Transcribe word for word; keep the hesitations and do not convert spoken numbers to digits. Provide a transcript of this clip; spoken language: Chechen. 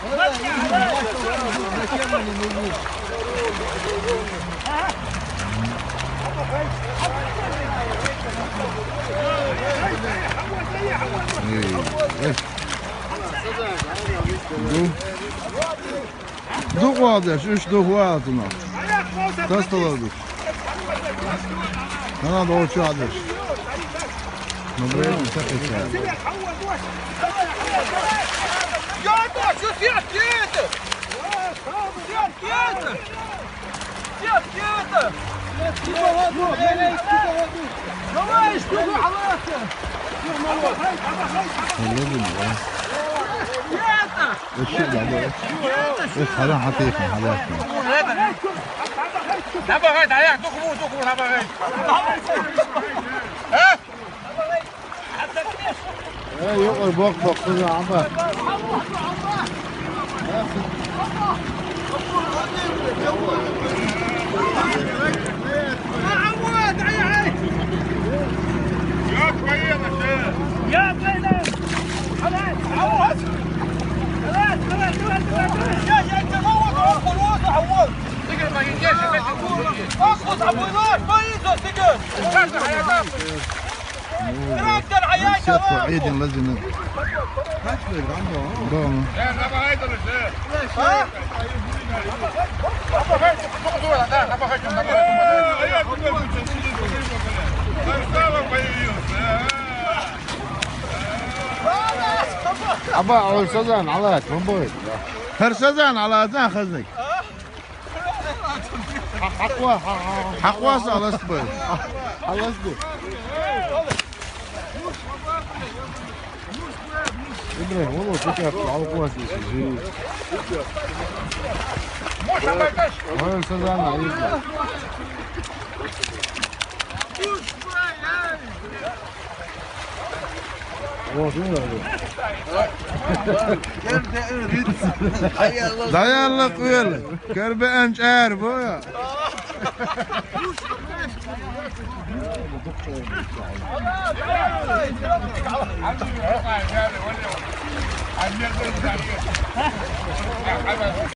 Эй, эй. Ду. Дукха вагӀа деш, уьш дукха вагӀа цунах. Тасталар ду. Хьанна долчу а деш. Ну, блин, так и так. Давай, что ты, Аллах? Ой, хьалха хьатийхан, хьалха. Набагай, даяк, духу, духу, набагай. Э? Э, юкъара боккха-боккха хӀума Ӏаба. Сетку Ӏедина лазийна. Дома. Ӏаба, хӀара сазан хьалаца, хӀун боху? ХӀара сазан хьалаца, хазаниг. Хьакъва, хьакъва. Хьакъва сан ласт бай. Хьаласт бай. Ибрахим, вон вот сейчас хьакъва сан жи. Вон сазан, а, Ибрахим. Даялла къоьлла. Карбаан чӀара бу я.